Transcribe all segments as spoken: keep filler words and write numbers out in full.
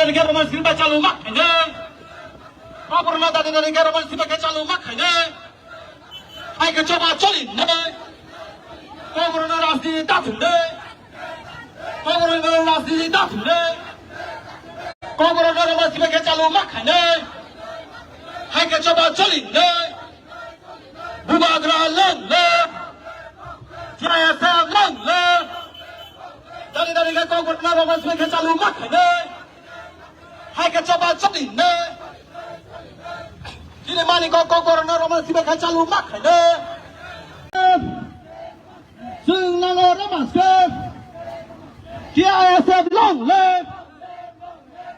Khe Roman script bai chalu ma khainai. Kokborok no dadi dadi khe Roman script bai khe chalu ma khainai. Hai khe choba choli nai. Kokborok no rajniti da thung nai. Kokborok no rajniti da thung nai. Kokborok no Roman script bai khe chalu ma khainai. Hai khe choba choli nai. Bubagra long live! C I S F long live! Dari dari khe kokborok no Roman script bai khe chalu ma khainai. Hai khe choba choli nai. Chini mani kok kokborok no Roman script bai khe chalu ma khainai. Chwng nango Roman script. C I S F long live.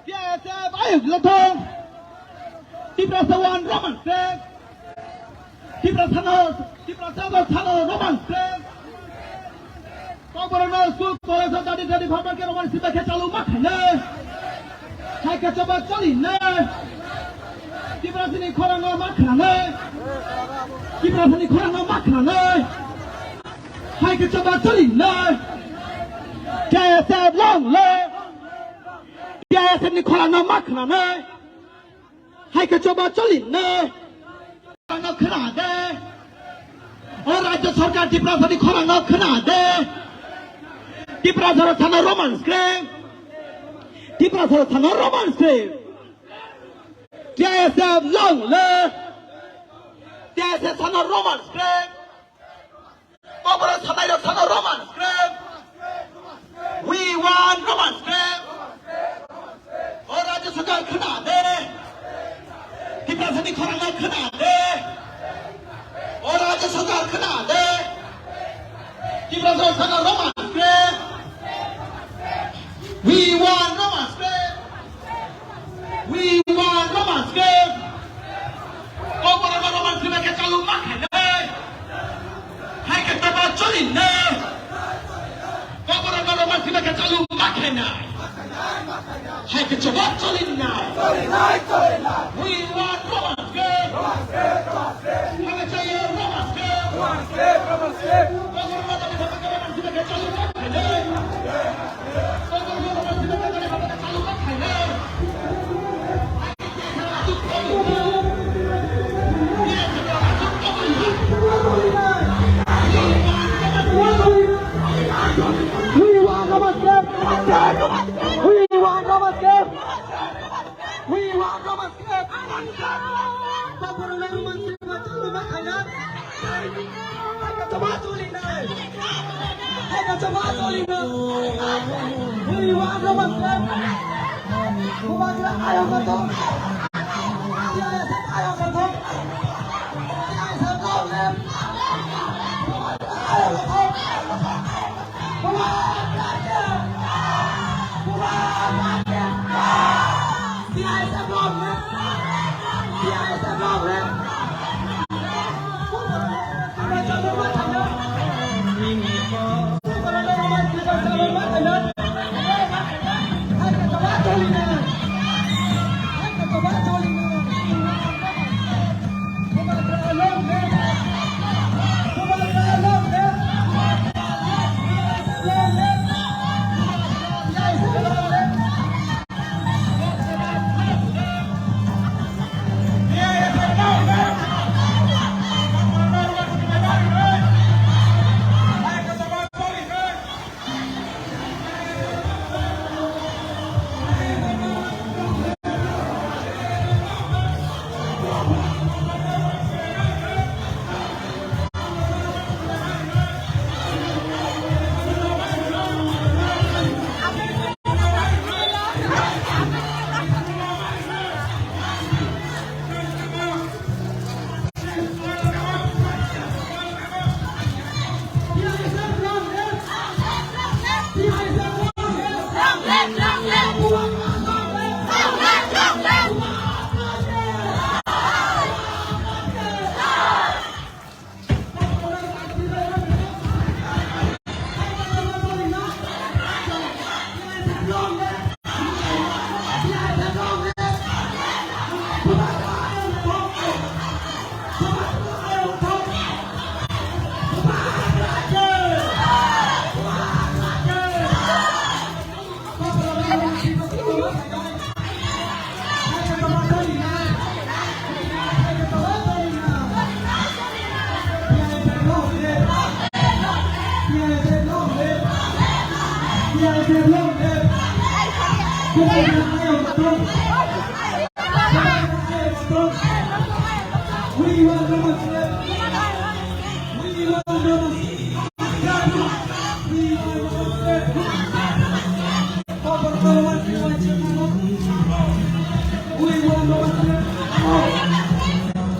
C I S F ayuk lethong. Tiprasa one Roman script. Tiprasa no, Tiprasa no sano Roman script. Kokborok no school college o dadi dadi pharma khe Roman script bai khe chalu ma khainai. Hai khe choba choli nai. Tiprasa ni khorang no ma khanai. Tiprasa ni khorang no ma khanai. Hai khe choba choli nai. K S F long live. K S F ni khorang no ma khanai. Hai khe choba choli nai. Khorang no khna de. O Rajya Sarkar Tiprasa ni khorang no khna de. Tiprasa ro thana Roman script. Tiprasa ro thana Roman script. T S F long live! T S F sana Roman script! Kokborok sanai rok sana Roman script! We want Roman script! O Rajya Sarkar khna de! Tiprasa ni khorang no khna de! O Rajya Sarkar khna de! Tiprasa sana Roman script! We want Roman script! We want Roman script! Kokborok no Roman script khe chalu ma khainai. Hai khe choba choli nai. Kokborok no Roman script khe chalu ma khainai. Hai khe choba choli nai. We want Roman script! Hai khe chalu Roman script! Kokborok no Roman script khe chalu ma khainai. We want Roman script! We want Roman script! We want Roman script!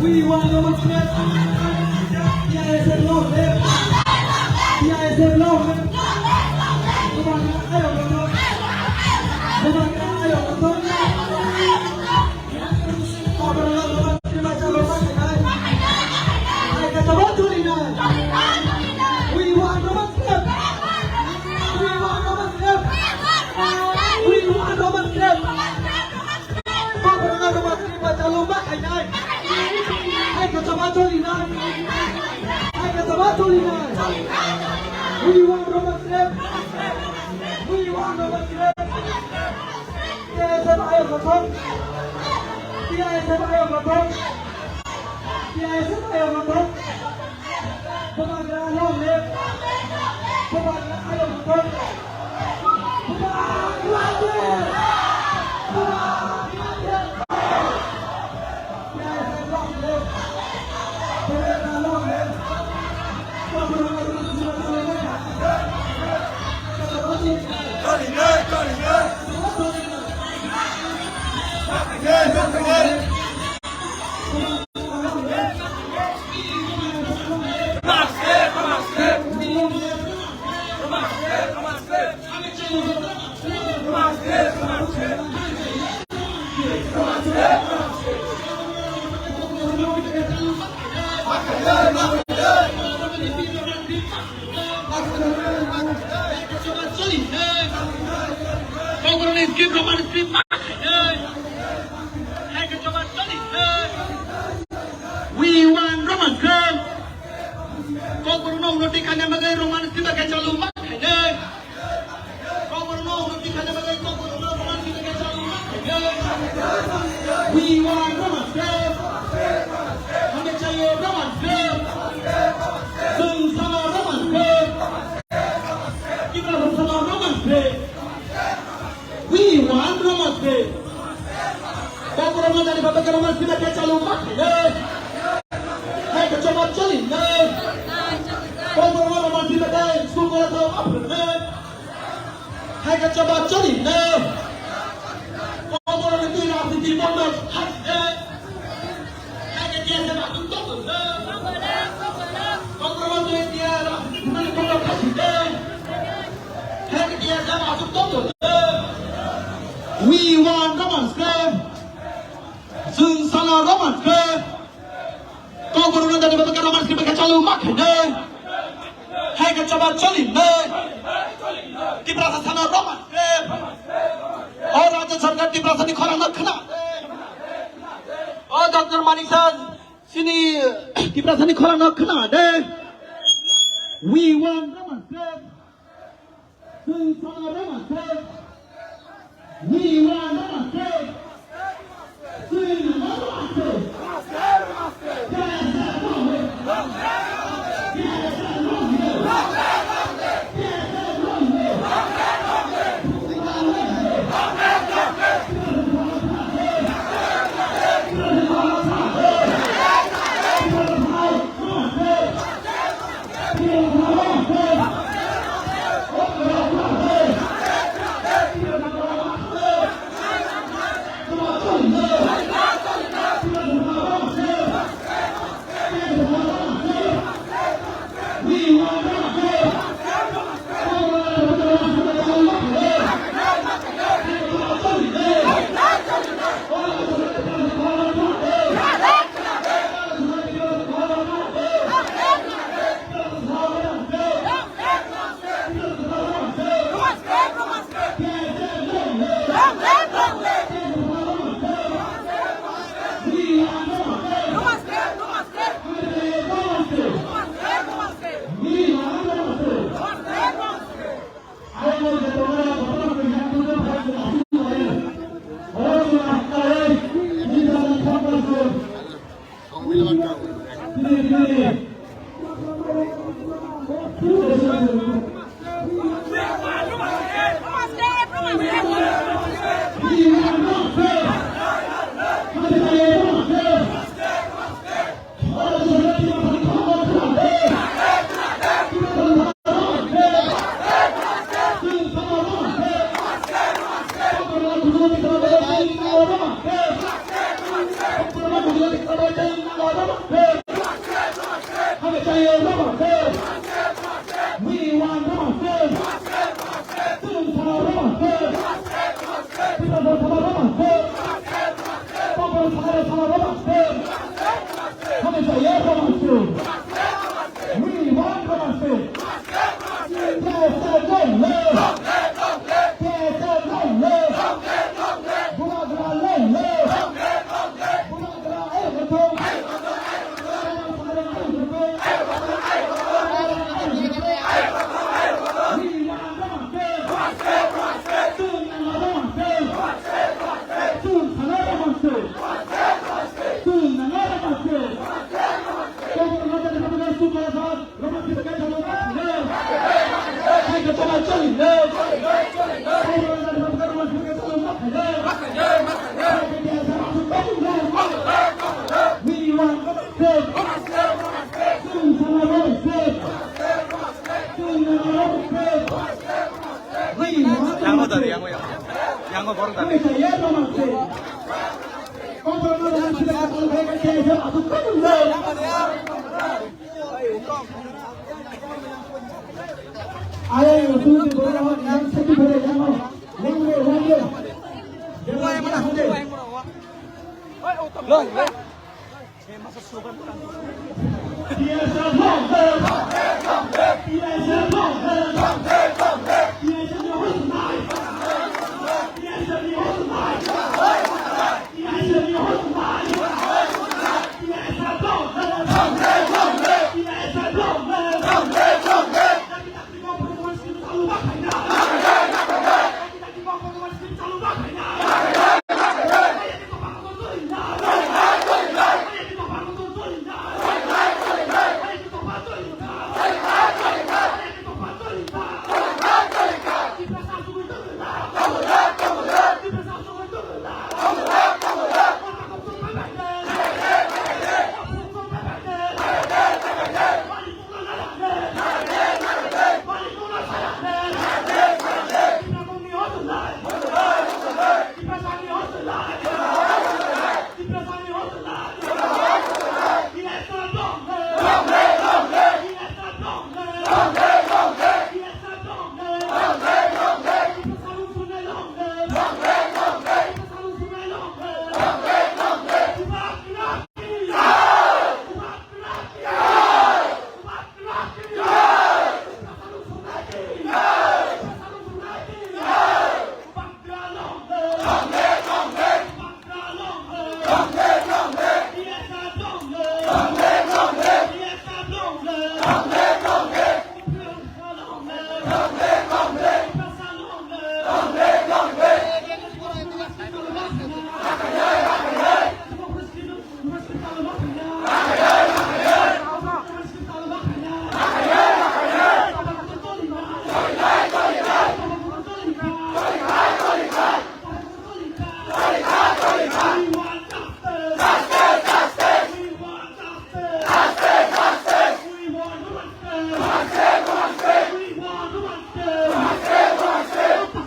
We want no more stress. T I S F long live. T I S F long live. We want no more stress. We want no more stress. We want no more stress. Kokrwngno rwma sri bachaluma khainai. Hai kwchama cholinai. Hai kwchama cholinai. We want rwma sri. We want rwma sri. T I S F ayok kothok. T I S F ayok kothok. T I S F ayok kothok. Bubagra long live. Bubagra ayok kothok. Kokrwngni script, Roman script ma khainai. Hai kwchama choli. We want Roman script. Kokrwngno unnoti khaina bagwi Roman script bai khe chalu ma khainai. Kokrwngno unnoti khaina bagwi Kokrwngno Roman script bai khe chalu ma khainai. We want Roman script. Hame chahiye Roman script. Chwng sano Roman script. Tipra Motha no Roman script. We want Roman script. Kokrwngno jani baba ke Roman script ke chalu ma khainai. Hai kwchama choli nai. Kokrwngno Roman script ke school college o ma phwrwngnai. Hai kwchama choli nai. Kokrwngni twi rajniti bondo khainai. We want Roman script. Chwng sano Roman script. Kokrwngno jani baba ke Roman script ke chalu ma khainai. Hai kwchama choli nai. Tiprasa sano Roman script. O Rajya Sarkar Tiprasani khorangno khna. O Doctor Manik Saha, chini Tiprasani khorangno khna de. We want Roman script. Chwng sano Roman script. We want Roman script. Chwng sano Roman script. We want Roma State! Chwng sana Roma State! Tiprasa sana Roma State! Kokborok sana sana Roma State! Hame chaya Roma State! We want Roma State! T S F long live! T S F long live! Bubagra long live! Bubagra ayok thung! We want State! Chwng sana Roma State! Chwng sana Roma State! Yango dari, yango, yango. Yango borok dari.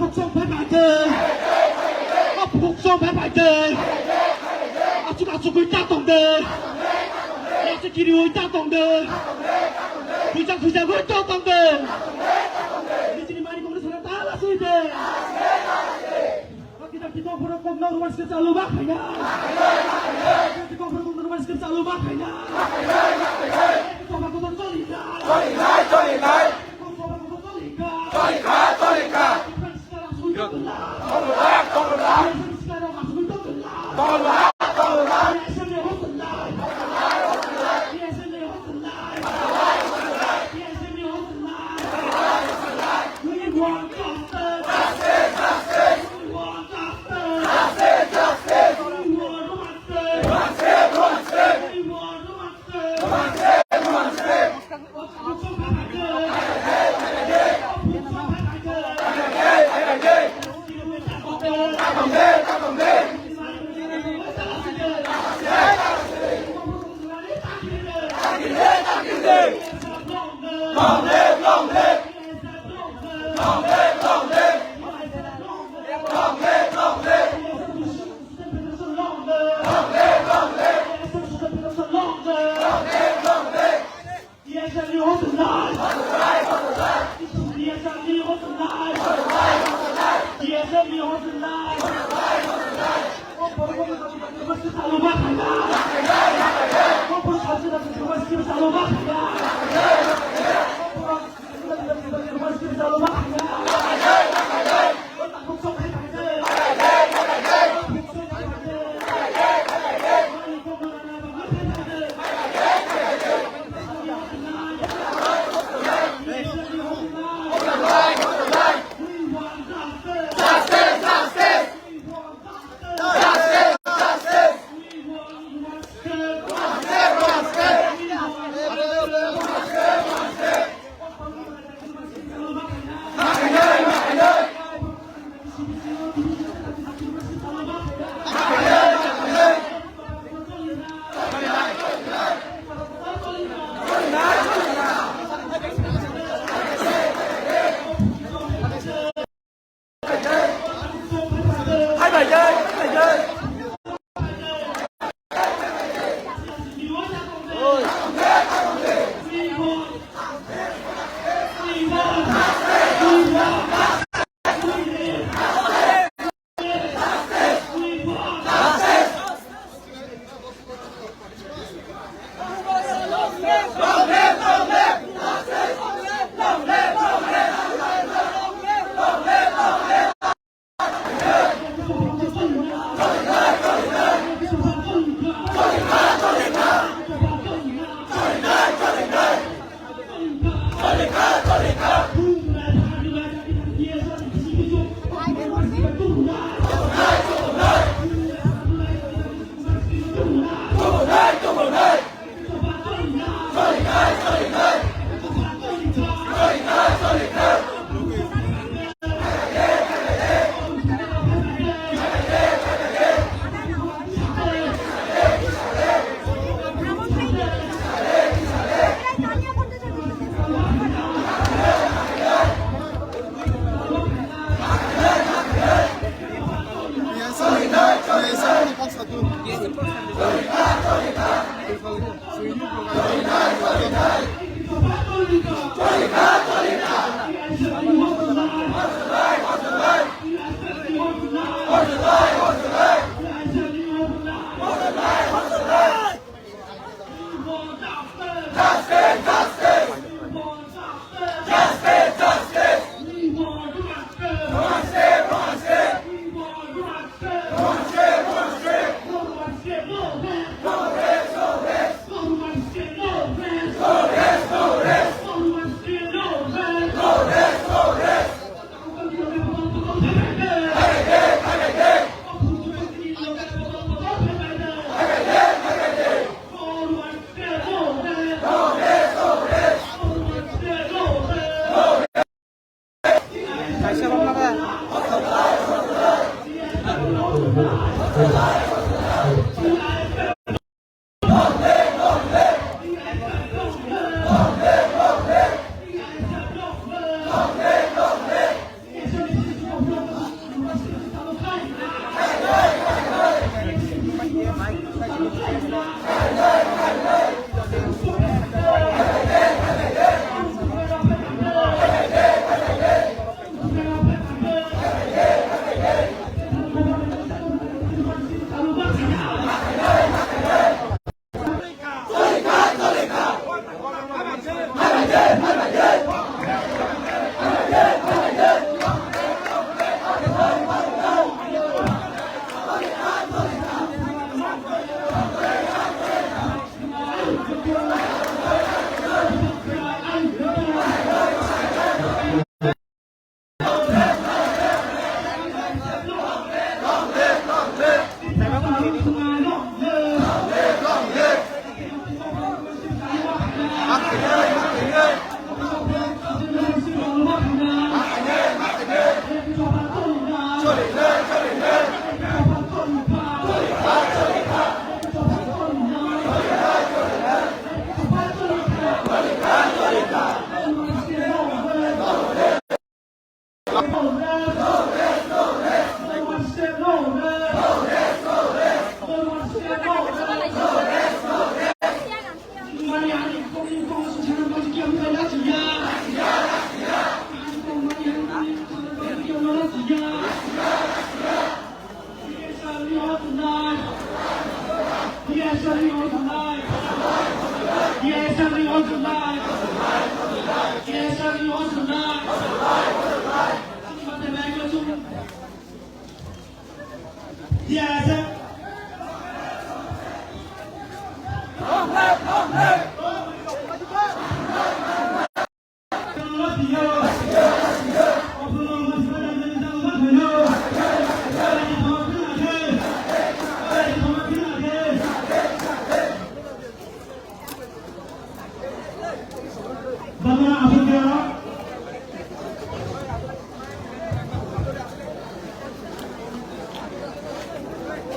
Buksong phai bai tei. O buksong phai bai tei. Achuk achuk ui ta tong de. Achuk kiri ui ta tong de. Khuijak khuijak ui ta tong de. Nijini mari kongni sana ta la sui de. Kita kita pura kong na ruas ke chalu ba khaina. Kita pura kong na ruas ke chalu ba khaina. Kita pura kong na choli na. Choli na, choli na. Choli kha, choli kha.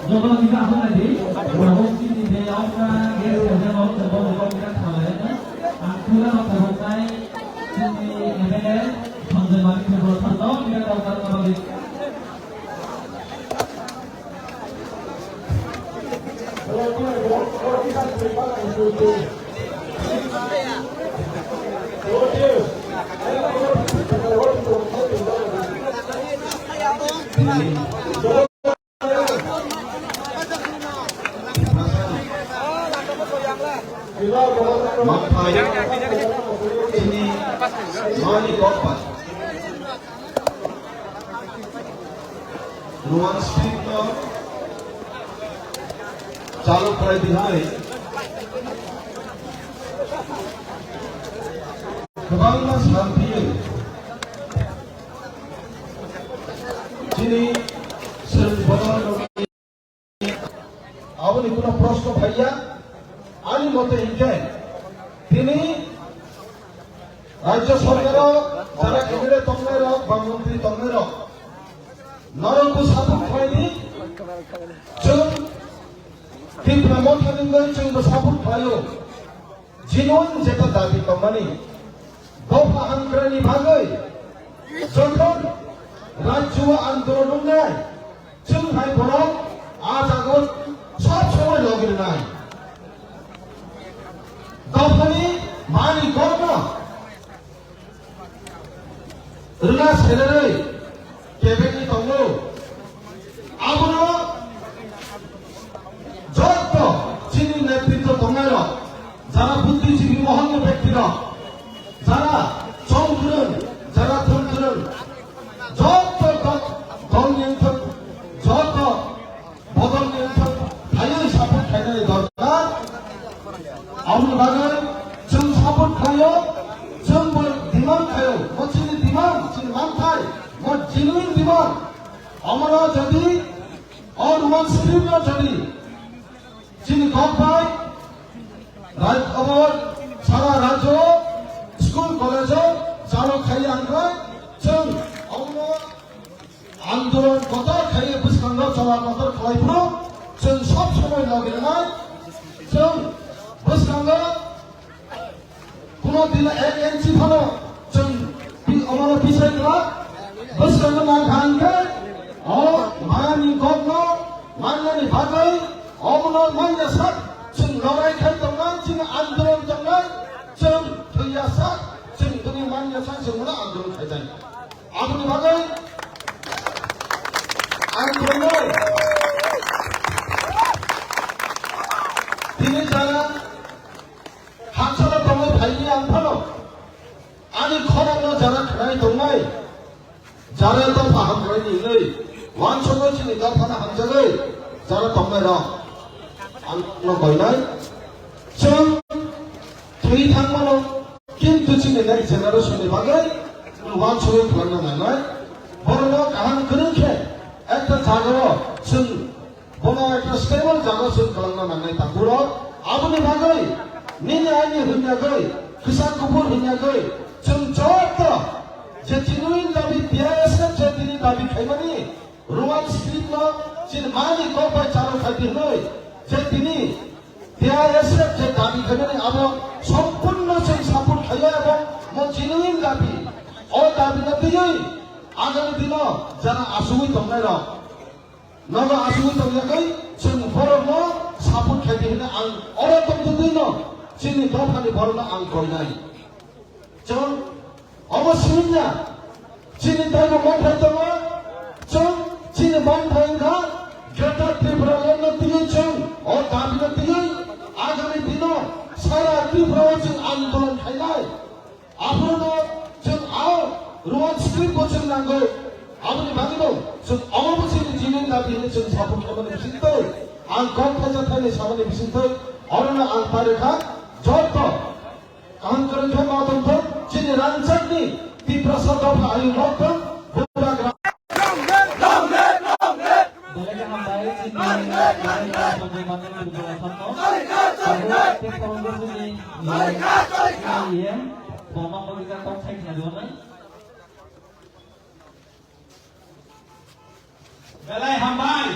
Jotono kisa aswk naidi, abo chini je yaokha gas khaijak rok, bo bo kisa khalai. Ang kula no khajaknai chini M L A Sanjay Manik Tripura sir no kisa kok kok kok. Mathai chini mani kokba. Nuan street no chalu khlai di hai. Kwbangma santhi chini sir bodol Aboni kuno proshno phaiya, ani mote hinkhe tini rajya sorkaro jara M L A tongnairok ba montri tongnairok norokbo support khlaidi, chwng Tipra Motha ni wngwi chwngbo support khlaio. Genuine jeta dabi tongmani, dopha hamkrai ni bagwi jokhon rajyo o andolon wngnai, chwng hai borok a jaga o sob rwnai. Dophani mani kokno rwna sererwi kebengwi tongo. Abono joto chini netritwo tongnairok, jara buddhijibi mohonni bektirok, jara chong kwrwng, jara thwng kwrwng, joto dol, dolni wngthok, joto bodolni wngthok, phaiwi support khainani dorkar. Aboni bagwi chwng support khlaio, chwng bo demand khlaio, bo chini demand, chini manthai, bo genuine demand. Omono jodi o Roman script no jodi chini kok bai raj-, obo sara rajyo school college o chalo khai ang khe chwng omono andolon kotor khai bwskango chola kotor khlai phuru chwng sob somoi logi rwnai chwng bwskango Kuno dina ek inchi phano chwng pi-, omono pisai kwlak. Bwskango nang kha hwnkhe, o mani kokno mannani bagwi omono manya sak chwng lorai khai tongnai, chini andolon tongnai, chwng thwiya sak chwng bini manya sak chwng bono andolon khaijai. Aboni bagwi ang tongnai. Tini jara Hansalo tongwi phaini ang phano ani khorokno jara khnai tongnai, jara dopha hamkraini hinwi uansukwi chini dophano hamjagwi jara tongnairok ang no koinai. Chwng thwi thangmano, kintu chini next generation ni bagwi uansukwi khlangna nangnai. Borokno kaham kwrwng khe ekta jagao chwng Bono ekta stable jaga chwng kwlangna nangnai takhurok. Aboni bagwi nini aini hwnyagwi, kwchak kuphur hwnyagwi, chwng joto je genuine dabi T I S F je tini dabi khaimani, Roman script no chini mani kok bai chalo khai di hwnwi je tini T I S F je dabi khaimani abo sompurno chwng support khaio ebong mo genuine dabi. O dabi no twiwi agami dino jara asugwi tongnairok Nogo asugwi tongyagwi chwng borokno support khaidi hwnwi ang oro tongtwtwino chini dophani borokno ang koinai. Chwng obo swngya chini taibo manthai tongo, chwng chini manthai wngkha Greater Tripura Land no twiwi chwng o dabi no twiwi agami dino sara Tripura o chwng andolon khainai. Aphuru no chwng a Roman script bo chwng nango. Aboni bagwi bo chwng omo bo chini genuine dabi hinwi chwng support khaimani bisingtwi, ang kok thaisa thaini samani bisingtwi, orono ang pari kha, joto kaham kwrwng khe ma tongthok, chini rangchakni Tiprasa dopha ayung rok thung, bubagra. Belai kaham bai chini belai kaham bai Tripura Sangha. Abo tei Congress ni E M bo ma kok rijak kok thai khna rw nai. Belai hambai.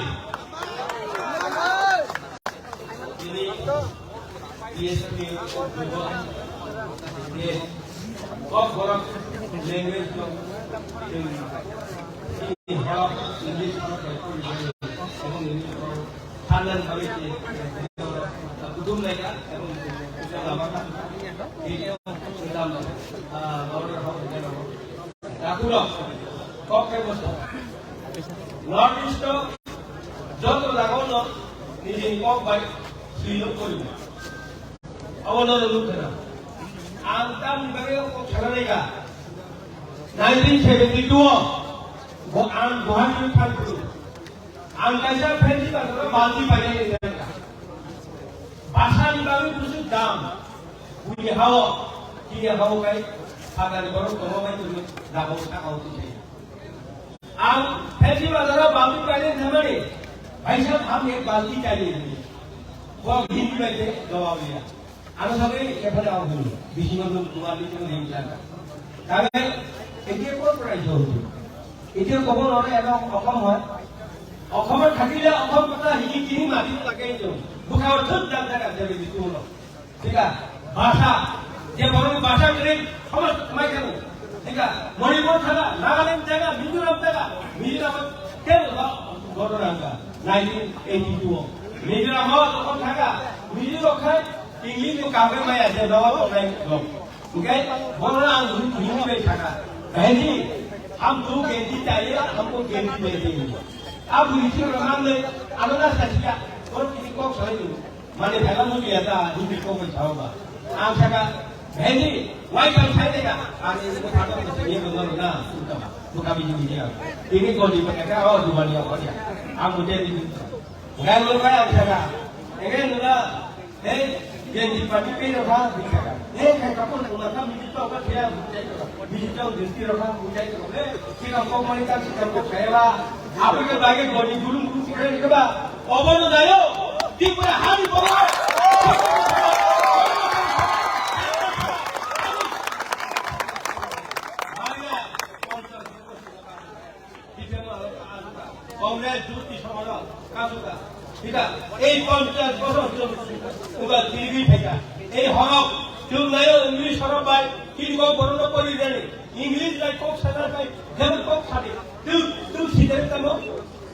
Ini B S P ni kok borok language no English no Sandan kami di kudum naika, Dakulo, kok khe bosto. North East o joto jagao no nijini kok bai swino kori. Abo no nuk khna. Ang tamni bagwi kok sana naika. Nineteen seventy-two o bo ang Guwahati thang phuru. Ang kaisa phensi bazaro balti painani thangkha. Basa ni bagwi bwswk dam. Buini hao, chini hao kai, sakani borok tongo bai tongwi dabo sakao twi thai. Ang phensi bazaro balti painani thangmani, "Bhai sahab, hum ek balti chahiye." Bo Hindi bai jawab diya. Ano sabai ephane aho hini, bisingo nwng duar ni chwng ring jang. Tabe, ete kor pora ijo hudi. Ete kobo nore eno okhom hoi. Okhom thakile okhom kota hini kini mati lage ijo. Bukha thut jang jang jang bitu no. Thika, bhasha, je borok bhasha kiri, somost mai kanu. Thika, Manipur thaka, Nagaland thaka, Mizoram thaka, Mizoram ke ba, ghotona ka, nineteen eighty-two. Mizoram o tokon thaka, Mizoram khai English no kabe maya je dawa ko nai ko. Oke, bono ang Hindi bai thaka. Hindi, hum do Hindi chahiye, humko Hindi nahi chahiye. Ab Hindi ko mang le, ano na sasiya, bono kisi kok sai do. Mane phaiba no liya ta, Hindi kok bai thao ba. Ang thaka, Hindi, wai kam sai de ka. Ani ko thaka ko ye ko na, sukama. Buka bini bini ya. Ini ko di pakai ka, oh, dua ni apa ya. Ang ko jadi. Ngai lo kai ang thaka. Ngai lo la. Hei, Gen Z party pe rok ha, bini thaka. Hei, khai kapo na ma ka bini chok ka thia, bini chok Gen Z rok ha, bini chok. Hei, sikam kok mani ka, sikam kok kaya ba. Abo ke bage goni gulung gulung sikre ke ba. Obo no dayo. Tripura hari bobo. Congress jyoti samajak kasuka. Thika, ei ponchash bosor chwng uga tirigwi phaika. Ei horok chwng nayo English horok bai, tini kok borokno pori rani. English bai kok sana bai, jemon kok sadi. Tu, tu sidere tamo,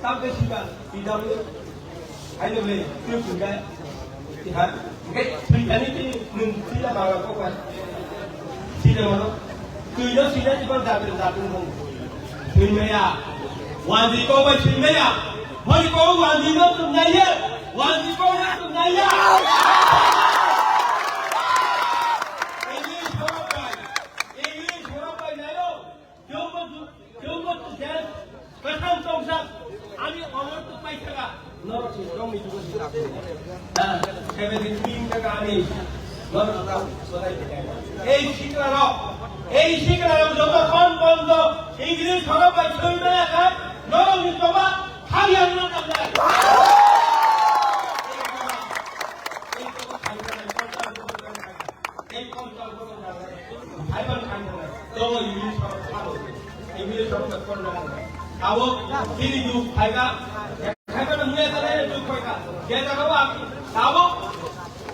tamke siba, idam. Hai le, tu tu ga. Iha, ngai, tui tani tui, nung tui la bawa ko kan. Sida mano. Tui no sida di ban datu datu mo. Tui me ya. Wan di ko ba tui me ya. Hoi ko wan di no tu nai ye. Wan di ko na tu nai ya. English horo pai. English horo pai nai lo. Jumbo, jumbo tu jan, katham tongsa, ani omor tu paithaga, norok si, norok ni jugo si. Da, seventy three ka ani, norok ta, sodai. Ei sikla rok, ei sikla rok, joto kon bondo, English horo bai soi maya kha, norok ni toba, khali ang no tangda. Ei toba khali ang no tangda. Ei ponchas bosor jalai, haiban khainai, tongo English sabo sabo, English sabo bekkon nai. Abo chini yug phaiba, khaiba nang ya tare yug phaika, je jaga ba abo,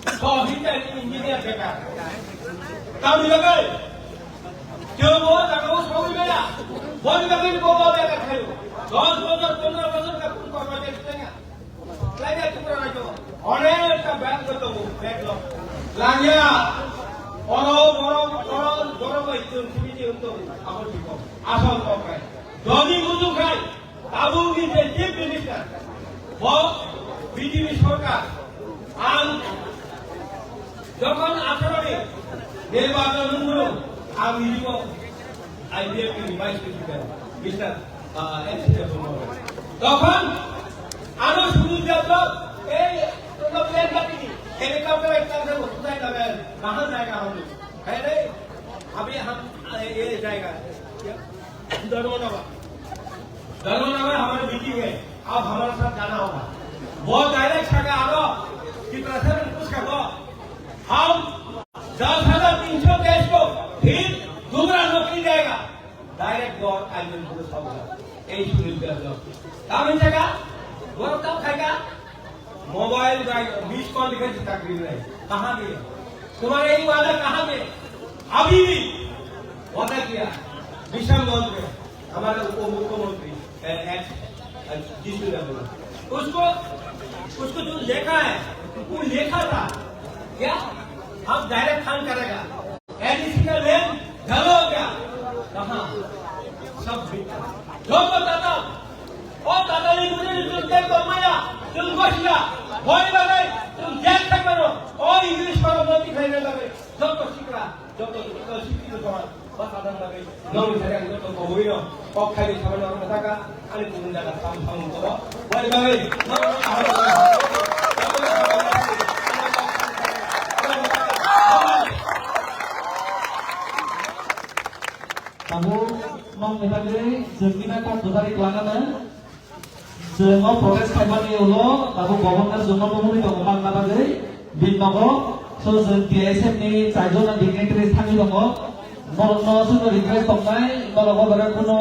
to hinta ni engineer beka. Tamni bagai, je bo jaga o sogwi maya, boni bagai bo bo beka khayo. Dos bosor, pondro bosor ka kun korma de tenga. Lainai Tripura rajyo onekta backlog tongo, backlog. Langya, oro borok, oro borok bai chwng simi chwng tongo, abo thiko. Asol kok bai. Jodi buju khai, tabuk ni je Chief Minister, bo B J P sorkar, ang jokhon atharo ni nirbachon hwnwi ang nini bo I B F ni Vice President, Mister Ah, accident hwnwi. Tokhon ano sunu jablo, ei, tono plane ka tini, helicopter ekta se utai na main, kahan jayega hum? Hai nahi, abhi hum, eh, ye jayega, ya, Dharmanagar. Dharmanagar hamari meeting hai, ab hamare sath jana hoga. Wo direct saka aro, kitna se puch ka to, hum das hazar teen so teis ko phir dobara naukri dega. Direct God, I will do something. Ei Sunil Gandhi. Kam hi thaka? Borok kam khai ka? Mobile bai miss call dikhe chakri nai. Kahan diye? तुम्हारा ये वादा कहाँ पे? अभी भी वादा किया। विश्राम मंच में हमारा उप मुख्यमंत्री, ए, एक्स, ए, जीतू ने बोला। उसको, उसको जो लेखा है, वो लेखा था। क्या? हम डायरेक्ट खान करेगा। एडीसी का लैंड गलत हो गया। कहाँ? सब बिक गया। जो तो दादा, ओ दादा ने मुझे जो तेल कमाया, तुम बच गया। वही लगे, तुम जेल तक करो। और इंग्लिश पर मत दिखाई नहीं लगे। जो तो सीख रहा, जो तो, तो सीख रहा, बस आदम लगे। Nong ni thani ang joto kobui no kok khai ni samani oro kha ka, ani kubun jaga sam sam ko. Wai bai. Tabuk nong ni bagwi chwng ni bai kok kwthari kwlangano. Chwng o protest khaimani ulo tabuk governor chwngno mungwi tongo manna bagwi bini nogo. So chwng T I S F ni chaijon dignitaries thangwi tongo. Norokno chwngno request tongnai, norok o jaga kunu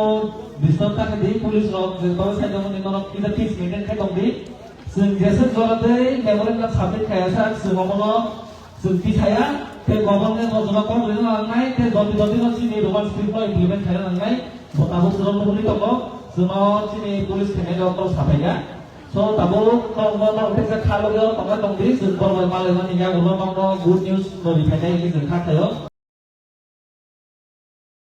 disturb ta khaidi, police rok je toro side o hwnwi norok kisa peace maintain khai tongdi. Chwng jeswk jora tei memorandum submit khaiya sak chwng omono Chwng tisaya, tei government no jora kok rwna nangnai, tei jodi jodi no chini Roman script no implement khaina nangnai, bo tabuk chwng nugwi tongo, chwngno chini police khainai rok no saphaiya. So tabuk nokno nok theksa kha logio tongma tongdi chwng borok bai malai mani yago no nokno good news no ri phainai hwnwi chwng kha khaio.